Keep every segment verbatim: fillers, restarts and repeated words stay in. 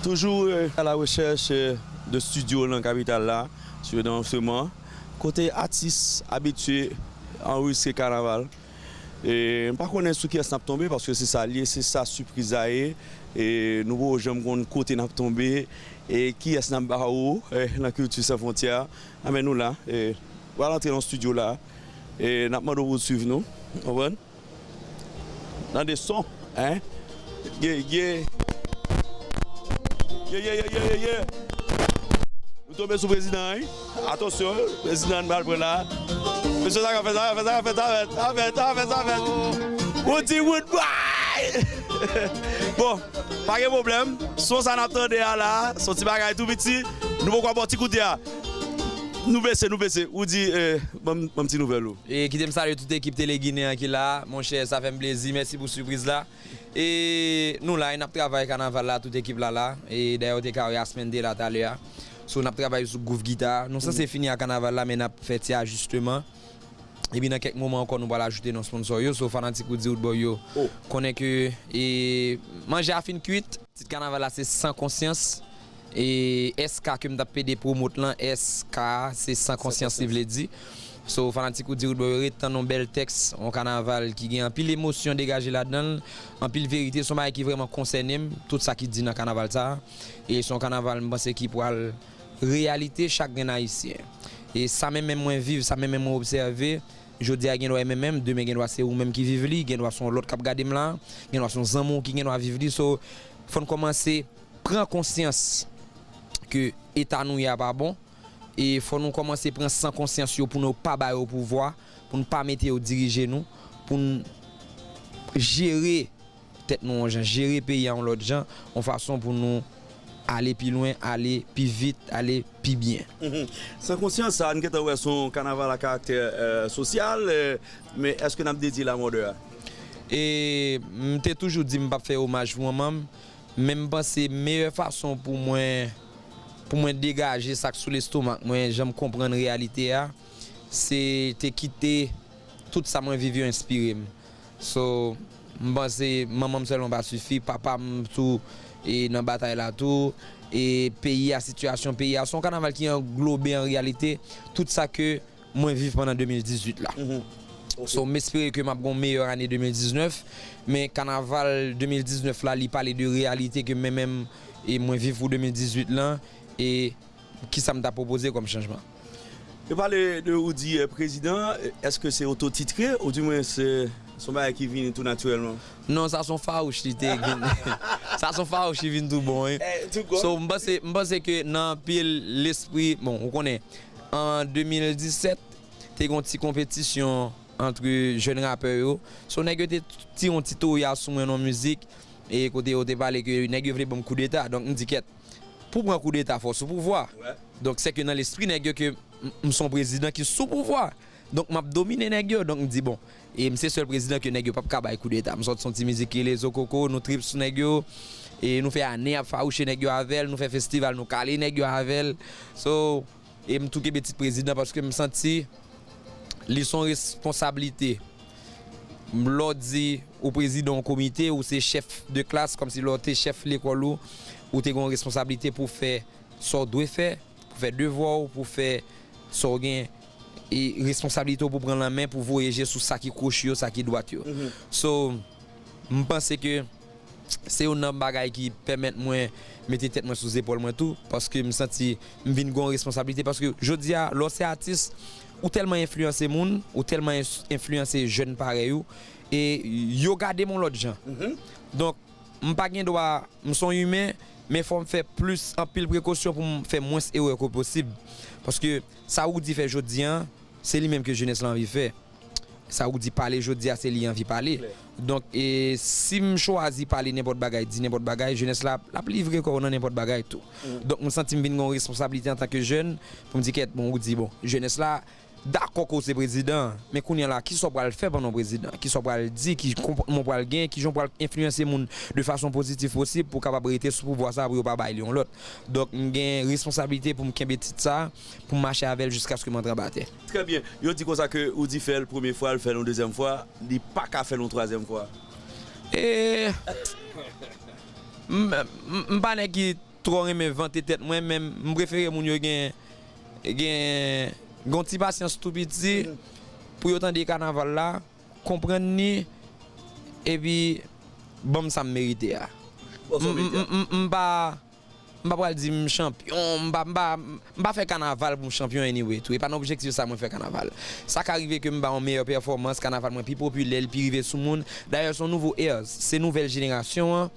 Toujou, euh, à la recherche, euh, de studio nan kapital la, studio d'enregistrement, kote atis abitye anrejistre kanaval. E m pa konnen sou kiyès n ap tonbe, paske se sa l ye, se sa sipriz la ye. E nou poko janm konn kote n ap tonbe, e kiyès n ap ba ou, eh, nan Kilti San Fwontyè. Anben nou la, e, pral antre nan studio la, e n ap mande w pou w swiv nou, w konprann? Tande son, hein? Yeah, yeah. Yeah, yeah, yeah, yeah, yeah, yeah. Nou tonbe sou prezidan, wi. Atansyon, prezidan an pral pran la. Mesye, sa ka fèt, sa ka fèt, sa ka fèt, sa fèt, sa fèt, sa fèt. Ou di wood boy! Bon, pa gen pwoblèm. Son sa n ap tande a la, son ti bagay tou piti. Nou poko ap ba w ti koute a. Nou bese, nou bese. Ou di, eh, ban m, ban m ti nouvèl ou. E kite m salye tout ekip Tele Ginen an ki la. Monchè, sa fè m plezi. Mèsi pou sipriz la. E nou la, e n ap travay kanaval la, tout ekip la la. E dayè, w te ka wè Asmèn te la talè a. So, n ap travay sou gwouv gita. Nou sanse fini ak kanaval la, men n ap fè ti ajisteman. Epi nan kèk moman ankò, nou pral ajoute non sponsò yo. So, fanatik Roody Roodboy yo konnen ke, e, manje a fin kuit. Tit kanaval la se San Konsyans. E S K ke m t ap pede pwomot lan, S K a, se San Konsyans li vle di. So, fanatik Roody Roodboy yo ret tann yon bèl tèks, yon kanaval ki gen anpil emosyon degaje ladan l, anpil verite, se yon bagay ki vrèman konsène m, tout sa ki di nan kanaval sa a. E se yon kanaval, m panse, ki pral reyalite chak grenn Ayisyen. E sa menm menm mwen viv, sa menm menm mwen obsève, jodi a gen dwa e menm menm, demen gen dwa se ou menm ki viv li, gen dwa se yon lòt k ap gade m la, gen dwa se yon zanmi w ki gen dwa viv li. So, fò n kòmanse pran konsyans ke eta nou ye a pa bon, e fò nou kòmanse pran san konsyans yo pou nou pa ba yo pouvwa, pou n pa mete yo dirije nou, pou n jere tèt nou yon jan, jere peyi a yon lòt jan, yon fason pou nou ale pi lwen, ale pi vit, ale pi byen. Mhm. San Konsyans sa, n gentan wè se yon kanaval a karaktè, euh, sosyal, euh, men èske n ap dedye la mò de a? E m te toujou di m p ap fè omaj pou manman m, men m panse meyè fason pou mwen, pou mwen degaje sa k sou lestomak mwen, jan m konprann reyalite a, se te kite tout sa mwen viv yo enspire m. So, m panse manman m sèlman pa sifi, papa m tou e nan batay la tou, e peyi a, sitiyasyon peyi a, se yon kanaval ki anglobe an reyalite tout sa ke mwen viv pandan de mil dizuit la. Mhm. Ok. So, m espere ke m ap gen yon meyè ane de mil diznèf, men kanaval de mil diznèf la, li pale de reyalite ke mwen menm e mwen viv pou de mil dizuit lan, e kisa m ta pwopoze kòm chanjman. Yo pale de ou di, eh, prezidan, èske se ototitre, oudimwen se, se yon bagay ki vini tou natirèlman? Non, sa se yon fawouch li te vin. Sa se yon fawouch ki vin tou bon, wi. Eh, tou bon. So, m panse, m panse ke nan anpil lespri, bon, ou konnen, an de mil disèt, te gen yon ti konpetisyon ant jèn rapè yo. So, nèg yo te tire yon ti toya sou mwen nan mizik, e kote yo te pale ke nèg yo vle ban m koudeta. Donk, m di, kèt, pou pran koudeta, fò w sou pouvwa. Wè. Donk, sèke nan lespri nèg yo ke m, m se yon prezidan ki sou pouvwa. Donk, m ap domine nèg yo. Donk, m di, bon, e m se sèl prezidan ke nèg yo p ap ka bay koudeta. M sot sou yon ti mizik ki rele Zo Koko, nou trip sou nèg yo. E nou fè ane ap fawouche nèg yo avè l, nou fè festival, nou kale nèg yo avè l. So, e m tou kenbe tit prezidan paske m santi li se yon responsablite. Lè w di ou prezidan yon komite, ou se chèf de klas, kòmsi lè w te chèf lekòl ou, ou te gen yon responsablite pou fè sa w dwe fè, pou fè devwa w, pou fè sa w gen, e responsablite w pou pran lan men, pou voye je sou sa ki kwochi yo, sa ki dwat yo. Mhm. So, m panse ke se youn nan bagay ki pèmèt mwen mete tèt mwen sou zepòl mwen tou, paske m santi m vin gen yon responsablite, paske jodi a, lè w se atis, ou tèlman enfliyanse moun, ou tèlman ens-, enfliyanse jèn parèy ou, e yo gade m yon lòt jan. Mhm. Donk, m pa gen dwa, m se yon imen, men fò m fè plis, anpil prekosyon pou m fè mwens erè ke posib. Paske sa Roody fè jodi a, se li menm ke jenès la anvi fè. Sa Roody pale jodi a, se li anvi pale. Klè. Donk, e, si m chwazi pale nenpòt bagay, di nenpòt bagay, jenès la, l ap livre kò yo nan nenpòt bagay tou. Mm. Donk, m santi m vin gen yon responsablite antanke jèn, pou m di, kèt, bon, Roody, bon, jenès la, dakò ke w se prezidan, men kounye a la, kisa w pral fè pandan w prezidan? Kisa w pral di? Ki konpòtman w pral gen? Kijan w pral enfliyanse moun de fason pozitif posib pou w kapab rete sou pouvwa sa a, pou yo pa bay li yon lòt? Donk, m gen responsablite pou m kenbe tit sa a, pou m mache avè l jiskaske m antre anba tè. Trè byen. Yo di konsa ke Roody fè l premye fwa, l fè l yon dezyèm fwa, li pa ka fè l yon twazyèm fwa. E, m, m, m pa nèg ki twò renmen vante tèt mwen, men m prefere moun yo gen, gen, gen yon ti pasyans tou piti pou yo tande kanaval la, konprann li, epi ban m sa m merite a. M, m, m, m, m pa, m pa pral di m chanpyon, m pa, m pa, m pa fè kanaval pou m chanpyon anyway tou. E pa nan objektif sa mwen fè kanaval. Sa ka rive ke m ba yon meyè pèfòmans, kanaval mwen pi popilè, li pi rive sou moun. Dayè, se yon nouvo era, se nouvèl jenerasyon an,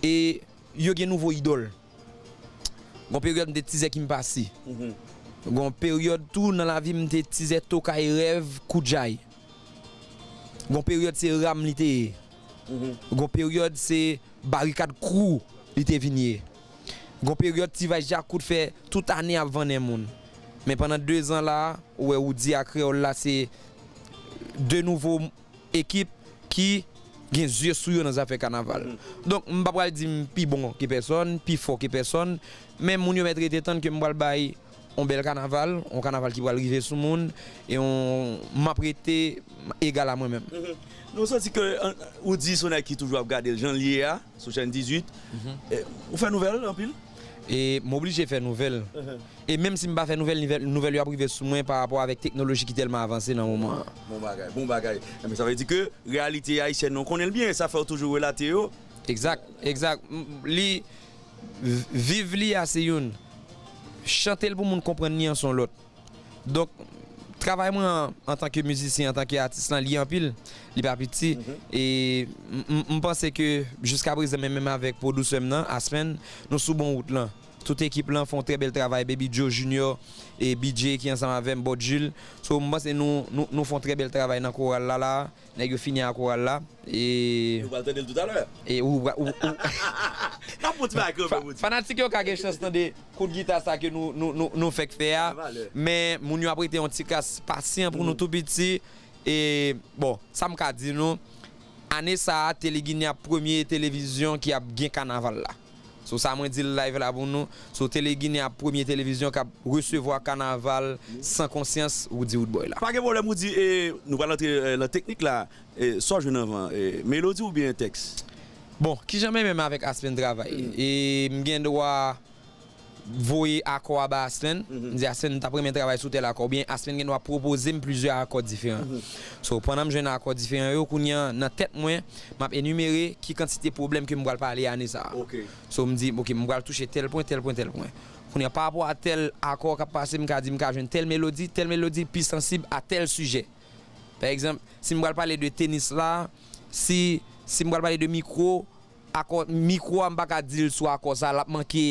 e yo gen nouvo idòl. Gon peryòd m te tizè Kim Pasi. Gon peryòd tou nan lavi m te tizè Tokay Rèv Koudjay. Gon peryòd se Ram li te ye. Gon peryòd se Barikad Crew li te vin ye. Gon peryòd T-Vice Djakout fè tout ane ap vannen moun. Men pandan de zan la, ou wè Roody a Kreyòl la se de nouvo ekip ki gen zye sou yo nan zafè kanaval. Donk, m pa pral di m pi bon ke pèsòn, pi fò ke pèsòn, men moun yo mèt rete tann ke m pral bay yon bèl kanaval, yon kanaval ki pral rive sou moun, e yon, m ap rete egal a mwen menm. Nou santi ke, an, Roody se yon nèg ki toujou ap gade l jan l ye a, sou chèn dizuit. E, ou fè nouvèl anpil? E m oblije fè nouvèl. E menm si m pa fè nouvèl, nouvèl, nouvèl yo ap rive sou mwen pa rapò avèk teknoloji ki tèlman avanse nan moman an. Bon bagay, bon bagay. Enben, sa vle di ke reyalite ayisyèn nan, ou konnen l byen, sa fè w toujou relate yo. Egzak, egzak. M, li, v, viv li a se youn. Chante l pou moun konprann li an se yon lòt. Donk, travay mwen an, antanke mizisyen, antanke atis lan, li anpil, li pa piti. E m, m, m panse ke jiska prezan, men menm avèk pwodisè m nan, Aspen, nou sou bon wout lan. Tout ekip lan fè yon trè bèl travay, Baby Joe Junior e B J ki ansanm avè m, Bòt Jil. So, m panse nou, nou, nou fè yon trè bèl travay nan koral la, la. Nèg yo fini ak koral la. E nou pral tande l toutalè. E ou, ou, ou, ou N ap pran ti bagay kanmenm, Roody. Fanatik yo ka gen chans tande kout gita sa ke nou, nou, nou, nou fèk fè a. Men moun yo ap rete yon ti kras pasyan pou nou tou piti. E, bon, sa m ka di nou, ane sa a, Tele Ginen ap premye televizyon ki ap gen kanaval la. So, sa mwen di l live la pou nou. So, Tele Ginen ap premye televizyon k ap resevwa kanaval san konsyans, Roody Roodboy la. Pa gen pwoblèm, Roody, e, nou pral antre, e, nan teknik la. E, sa w jwenn anvan, e, melodi oubyen tèks? Bon, kijan mwen menm avèk Aspen travay? E m gen dwa voye akò a ba Aspen, m di Aspen, m t ap renmen travay sou tèl akò, oubyen Aspen gen dwa pwopoze m plizyè akò diferan. So, pandan m jwenn akò diferan yo, kounye a, nan tèt mwen, m ap enimere ki kantite pwoblèm ke m pral pale ane sa a. So, m di, oke, m pral touche tèl pwen, tèl pwen, tèl pwen. Kounye a, pa rapò a tèl akò k ap pase, m ka di m ka jwenn tèl melodi, tèl melodi pi sansib a tèl sijè. Pa egzanp, si m pral pale de tenis la, si, si m pral pale de mikwo, akò, mikwo a, m pa ka di l sou akò sa, l ap manke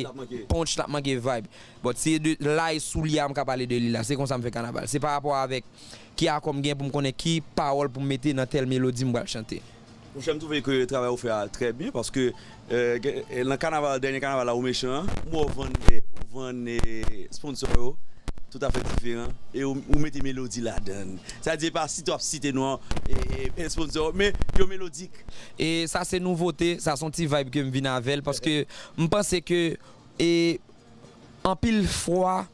punch, l ap manke vibe. But se de la e soulye a m ka pale de li la. Se konsa m fè kanaval. Se pa rapò avèk ki akò m gen pou m konnen ki pawòl pou m mete nan tèl melodi m pral chante. Monchè, m twouve ke travay ou fè a trè byen, paske, e, gen, e, nan kanaval, dènye kanaval la, ou mechan an, m wè w vann, e, ou vann, e, sponsò yo, toutafè diferan, e ou, ou mete melodi ladan l. Sa di, e pa site w ap site non, e, e, e, sponsò, men yo melodik. E sa se nouvote, sa se yon ti vibe ke m vin avè l, paske m panse ke, e, anpil fwa,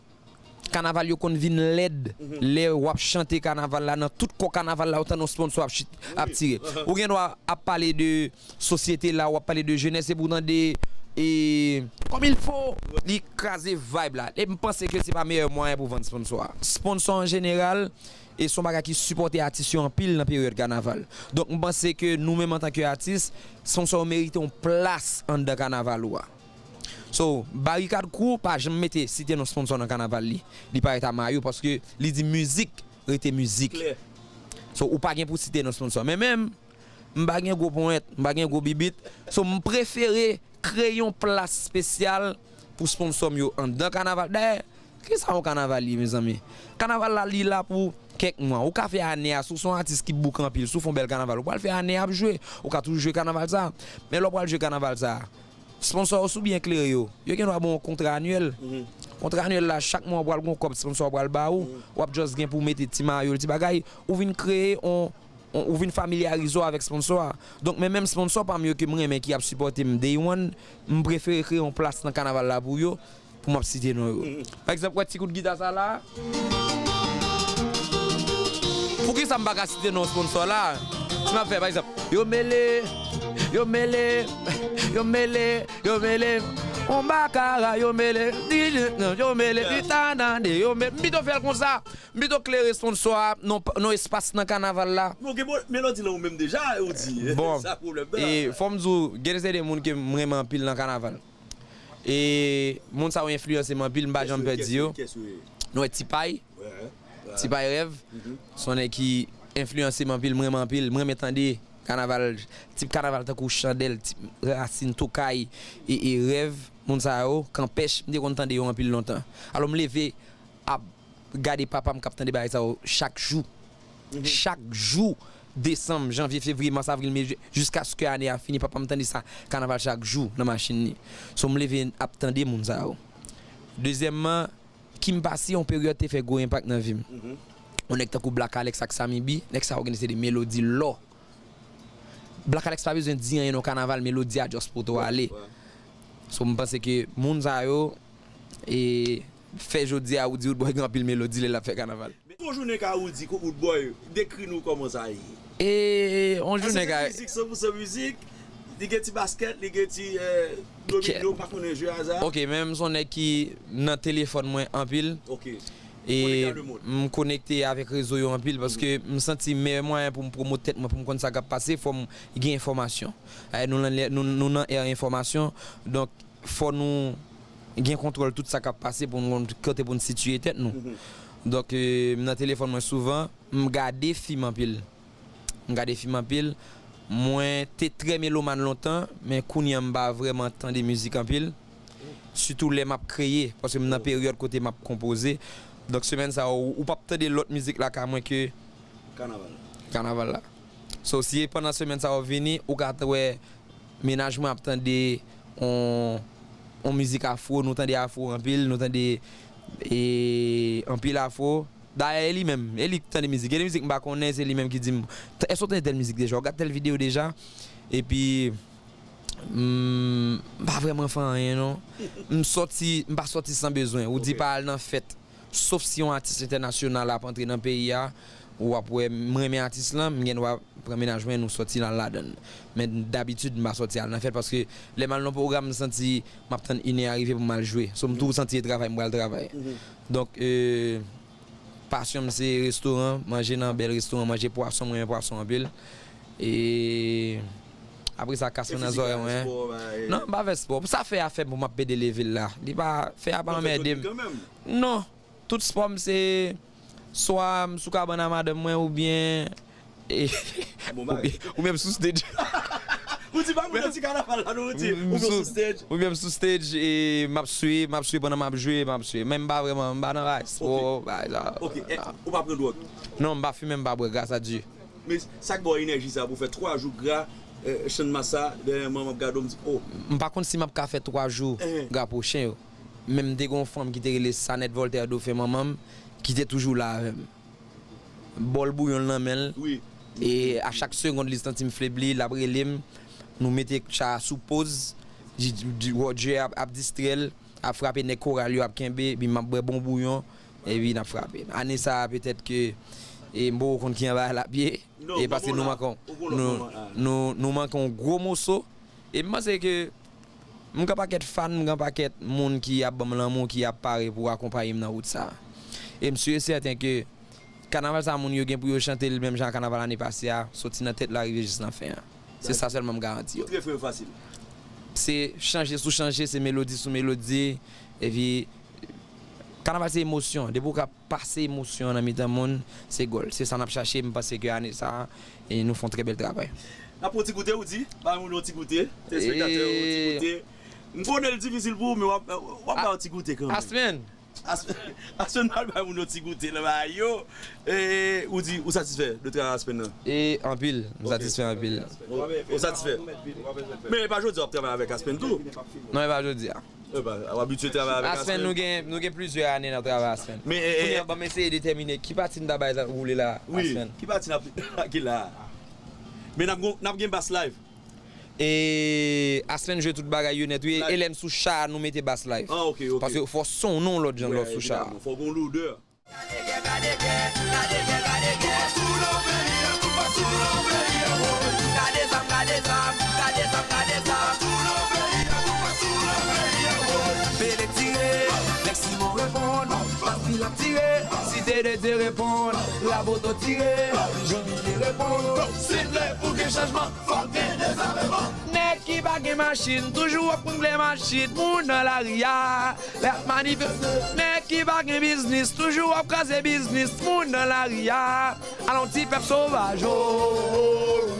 kanaval yo konn vin lèd lè w ap chante kanaval la, nan tout kò kanaval la, ou tande yon sponsò ap, ap tire. Ou gen dwa ap pale de sosyete la, w ap pale de jenès, epi w tande, e, Comme il faut, li kraze vibe la. E m panse ke se pa meyè mwayen pou vann sponsò a. Sponsò an jeneral, e se yon bagay ki sipòte atis yo anpil nan peryòd kanaval. Donk, m panse ke nou menm antanke atis, sponsò yo merite yon plas anndan kanaval ou a. So, Barikad Crew pa janm mete site non sponsò nan kanaval li. Li parèt a mayo paske li di mizik rete mizik. So, ou pa gen pou site non sponsò. Men menm, m pa gen gwo ponyèt, m pa gen gwo bibit. So, m prefere kreye yon plas espesyal pou sponsò m yo anndan kanaval. Dayè, kisa yon kanaval ye, mezanmi? Kanaval la, li la pou kèk mwa. Ou ka fè ane a, si w se yon atis ki bouk anpil, si w fè yon bèl kanaval, ou pral fè ane a ap jwe. Ou ka toujou jwe kanaval sa. Men lè w pral jwe kanaval sa, sponsò yo, si w byen klere yo, yo gen dwa ba w yon kontra anyèl. Kontra anyèl la, chak mwa w pral gen yon kòb sponsò a pral ba ou, w ap just gen pou w mete ti mayo, ti bagay, ou vin kreye yon, yon, ou vin familyarize w avèk sponsò a. Donk, men menm sponsò pa m yo ke m renmen ki ap sipòte m day one, m prefere kreye yon plas nan kanaval la pou yo, pou m ap site non yo. Pa egzanp, wè ti kout gita sa la. Poukisa m pa ka site non sponsò la? Si m ap fè, pa egzanp, yo mele, yo mele, yo mele, yo mele. On bakara yo mele, di yo mele, di tanande yo mele. M pito fè l konsa. M pito klere son swa non, non espas nan kanaval la. Men w gen bo- melodi lan ou menm deja, ou di. Bon, sa pwoblèm nan. E fò m di w, gen de moun ke m renmen anpil nan kanaval. E moun sa yo enfliyanse m anpil, m pa janm pèdi yo. Kès ou ye? Nou wè Ti Pay. Ti Pay Rèv. Se yon nèg ki enfliyanse m anpil, m renmen anpil, m renmen tande kanaval, tip kanaval tankou Chandèl, tip Rasin, Tokay, e, e Rèv, moun sa yo, Kanpèch, m te konn tande yo anpil lontan. Alò m leve ap gade papa m k ap tande bagay sa yo chak jou. Chak jou, desanm, janvye, fevriye, mas, avril, me, jen, jiskaske ane a fini, papa m tande sa, kanaval chak jou nan machin li. So m leve ap tande moun sa yo. Dezyèmman, Kim Passy, yon peryòd, te fè gwo enpak nan vi m. Yon nèg tankou Black Alex ak Sammy B, nèg sa yo gen se de melodi lò. Black Alex pa bezwen di anyen nan kanaval, melodi a just poto ale. So m panse ke moun sa yo, e, fè jodi a Roodboy gen anpil melodi lè l ap fè kanaval. Yon jounen ka Roody, Roodboy, dekri nou kòman sa ye. E, yon jounen ka. Èske se mizik, san pou san mizik? Li gen ti baskèt, li gen ti, eh, domino, pa konnen jeu hasard. Ok, men m se yon nèg ki nan telefòn mwen anpil. Ok. E m konekte avèk rezo yo anpil paske m santi meyè mwayen pou m pwomot tèt mwen, pou m konn sa k ap pase, fò m gen enfòmasyon. Eh, nou nan, nou, nou nan è enfòmasyon, donk fò nou gen kontwòl tout sa k ap pase pou nou konn kote pou n sitiye tèt nou. Donk, eh, m nan telefòn mwen souvan, m gade fim anpil. M gade fim anpil. Mwen te trè melomàn lontan, men kounye a m pa vrèman tande mizik anpil. Sitou lè m ap kreye, paske m nan peryòd kote m ap konpoze. Donk, semèn sa yo, ou p ap tande lòt mizik lakay mwen ke kanaval la. So, si pandan semèn sa yo vini, ou ka t-, wè, mennaj mwen ap tande on, on mizik afro, nou tande afro anpil, nou tande, e, anpil afro. Dayè, e li menm, e li k tande mizik. Gen de mizik m pa konnen, se li menm ki di m, "Èske w tande tèl mizik deja? Ou gad tèl videyo deja?" Epi, m, m pa vrèman fè anyen, non. M sòti, m pa sòti san bezwen. Ou di pa al nan fèt. Sof si yon atis entènasyonal ap antre nan peyi a, ou ap wè, m renmen atis lan, m gen dwa pran mennaj mwen, nou sòti n al ladan l. Men dabitid, m pa sòti al nan fèt, paske lè m al nan pwogram, m santi m ap tann inè a rive pou m al jwe. So, m toujou santi e travay, m pral travay. Donk, e, pasyon m se restoran, manje nan bèl restoran, manje pwason, m renmen pwason anpil. E apre sa, kas mwen nan zòrèy mwen. Non, m pa fè spò. Sa fè a fè pou m ap pede leve l la. Li pa, fè a pa anmède m. Non. Tout spò m se swa m sou kabann a madanm mwen oubyen, e, oubyen, oubyen m sou stage. Ou di pa moun nan ti kanaval la, non, ou di ou sou stage. Oubyen m sou stage e m ap swiv, m ap swiv pandan m ap jwe, m ap swiv. Men m pa vrèman, m pa nan bagay spò, bagay sa. Ok, ou pa pran dwòg? Non, m pa fimen, m pa bwè, gras a Dye. Men sa k ba w enèji sa pou fè twa jou gra, eh, Channmas sa, dèyè manman m ap gade w, m di, oh. M pa konn si m ap ka fè twa jou gra pwochen yo. Men m te gen yon fanm ki te rele Sanette Voltaire, dofen manman m, ki te toujou la avè m. Bòl bouyon l nan men l. E a chak segonn li santi m febli, l ap rele m. Nou mete cha a sou poz. Di, di, Roger ap, ap distrè l, ap frape nèg koral yo ap kenbe, epi m ap bwè bon bouyon, epi n ap frape. Ane sa a, petèt ke, e, m poko konn ki jan bagay la ap ye, e paske nou manke, nou, nou, nou manke yon gwo moso, e m panse ke m gen pakèt fan, m gen pakèt moun ki ap ban m lanmou, ki ap pare pou akonpaye m nan wout sa a. E m si e sèten ke kanaval sa a, moun yo gen pou yo chante l menm jan ak kanaval ane pase a, soti nan tèt la rive jis nan fen an. Se sa sèlman m garanti yo. Tout refren yo fasil. Se chanje sou chanje, se melodi sou melodi. Epi, kanaval se emosyon. Depi w ka pase emosyon an nan mitan moun, se gòl. Se sa n ap chache. M panse ke ane sa a, e nou fè yon trè bèl travay. N ap pran yon ti goute, ou di? Bay moun yon ti goute. Telespektatè yo, yon ti goute. M konnen l difisil pou ou, men w ap, w ap bay yon ti goute kanmenm. Aspen, Aspen, Aspen pral bay moun yon ti goute nan bagay yo. E, ou di, ou satisfè de travay Aspen nan? E, anpil. M satisfè anpil. Ou, ou satisfè? Men e pa jodi a w ap travay avèk Aspen tou? Non, e pa jodi a. E pa, w abitye travay avèk Aspen. Aspen, nou gen, nou gen plizyè ane n ap travay Aspen. Men, e, e, kounye a, ban m eseye detèmine ki pati n ta bay sa woule la, Aspen. Ki pati n ap, ki la? Men n ap gon, n ap gen bas live. E Aspen jwe tout bagay yo nèt, wi. E lè n sou cha a, nou mete bas live. Ah, ok, ok. Paske fò son w non lòt jan lè w sou cha a. Fò gon loudè. Gade zam, gade zam, gade zam, gade zam. Paske l ap tire, si te de te reponn, raboto tire, jodi te reponn. Si n vle pou gen chanjman, fòk gen dezavèman. Nèg ki pa gen machin, toujou ap kongle machin moun nan lari a. Lè ap manifeste, nèg ki pa gen biznis, toujou ap kraze biznis moun nan lari a. Alon ti pèp sovaj, o,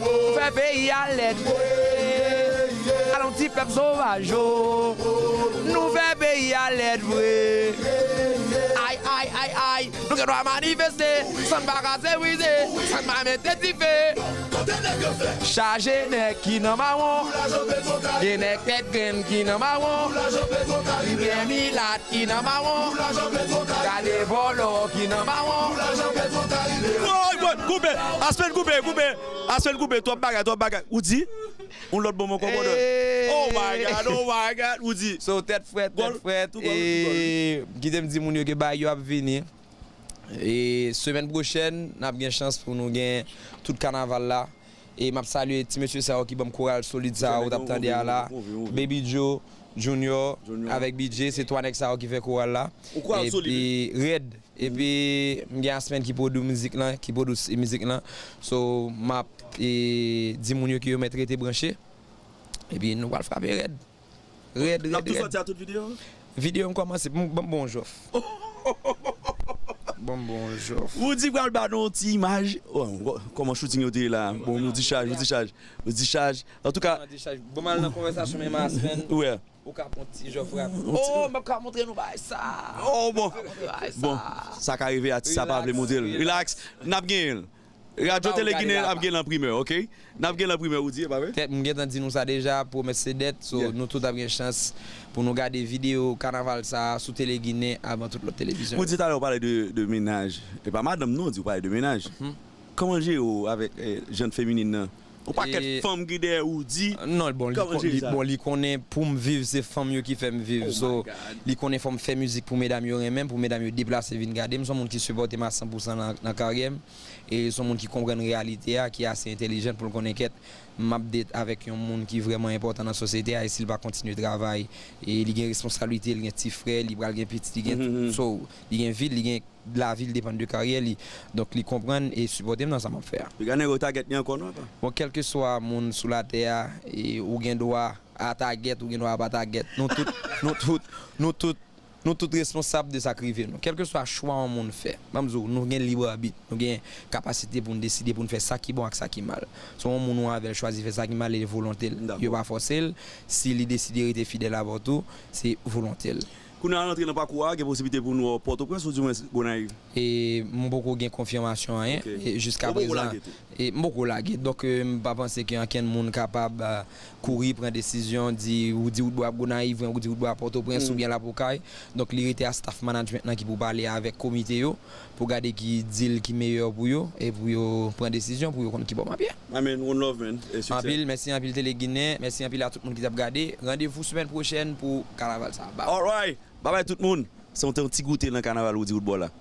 nou fè peyi a lèd vre. Alon ti pèp sovaj, o, nou fè peyi a lèd vre. Ay, ay, ay, ay, nou gen dwa manifeste, san n pa kase brize, san n pa mete dife. Chaje nèg ki nan mawon, gen nèg tèt grenn ki nan mawon, gen milat ki nan mawon, gade vòlò ki nan mawon. Woy, woy, koupe, Aspen koupe, koupe, Aspen koupe, twòp bagay, twòp bagay. Ou di, yon lòt bon mwen konprann. Oh my God, oh my God, ou di. So, tèt frèt, tèt frèt, e kite m di moun yo ke bagay yo ap vini. E semèn pwochèn, n ap gen chans pou nou gen tout kanaval la. E m ap salye ti mesye sa yo ki ban m koral solid sa yo w t ap tande a la. Baby Joe, Junior, avèk B J, se twa nèg sa yo ki fè koral la. Epi rèd. Epi m gen Aspen ki pwodui mizik lan, ki pwodui mizik lan. So, m ap e, di moun yo ke yo mèt rete branche. Epi nou pral frape rèd. Rèd, rèd, rèd. N ap tou sòti a tout videyo? Videyo m kòmanse, ban m bon jòf. Ban m bon jòf. Roody pral ba nou yon ti imaj. Kòman shooting yo te ye la? Bon, nou di chaj, nou di chaj. Nou di chaj. Antouka. Bon, m al nan konvèsasyon menm Aspen. Ou ka pran ti jòf rapid. Oh, m ap ka montre nou bagay sa. Oh, bon. Bon, sa ka rive, atis sa pa vle montre l. Relax. N ap genyen l. Radyo Tele Ginen ap gen l an primè, oke? N ap gen l an primè, Roody, e pa vre? Tèt, m gentan di nou sa deja, pwomès se dèt, so nou tout ap gen chans pou nou gade videyo kanaval sa a sou Tele Ginen avan tout lòt televizyon. Ou di talè ou pale de, de mennaj. E pa madanm non, ou di ou pale de mennaj. Kòman l jere w avèk eh, jèn feminin nan? Yon pakèt fanm ki dèyè Roody. Non, bon, li, li, bon, li konnen pou m viv, se fanm yo ki fè m viv. So, li konnen fò m fè mizik pou medam yo renmen m, pou medam yo deplase vin gade m. Se yon moun ki sipòte m a san pou san nan, nan karyè m. E se yon moun ki konprann reyalite a, ki ase entèlijan pou l konnen kèt, m ap date avèk yon moun ki vrèman enpòtan nan sosyete a, e si l pa kontinye travay, e li gen responsablite, li gen ti frè, li pral gen pitit, li gen tout. So, li gen vi l, li gen lavi l depann de karyè li. Donk, li konprann e sipòte m nan sa m ap fè a. Piga nèg yo tagèt li ankò non, apa? Bon, kèlkeswa moun sou latè a, e ou gen dwa a tagèt, ou gen dwa a pa tagèt. Nou tout, nou tout, nou tout, Nou tout responsab de sa k rive nou. Kèlkeswa chwa yon moun fè, ban m di w, nou gen lib abit, nou gen kapasite pou n deside pou n fè sa ki bon ak sa ki mal. Si yon moun ou avè l chwazi fè sa ki mal, e volonte l. Yo pa fòse l. Si li deside rete fidèl avè w tou, se volonte l. Kounye a n antre nan pakou a, gen posiblite pou nou wè w Pòtoprens oudimwens Gonayiv? E m poko gen konfimasyon anyen, e jiska prezan. E m poko lage. Donk, e, m pa panse ke ankenn moun kapab, a, kouri pran desizyon, di, ou di ou dwe ap Gonayiv, ou di ou dwe ap Pòtoprens, oubyen l ap Okay. Donk, li rete a staff management lan ki pou pale avèk komite yo, pou gade ki deal ki meyè pou yo, e pou yo pran desizyon, pou yo konn kibò m ap ye. Amen, one love, man, e siksè. Anpil, mèsi anpil Tele Ginen, mèsi anpil a tout moun ki t ap gade. Randevou semèn pwochèn pou kanaval sa. Bye. Alright, babay tout moun. Se yon ti goute nan kanaval Roody Roodboy la.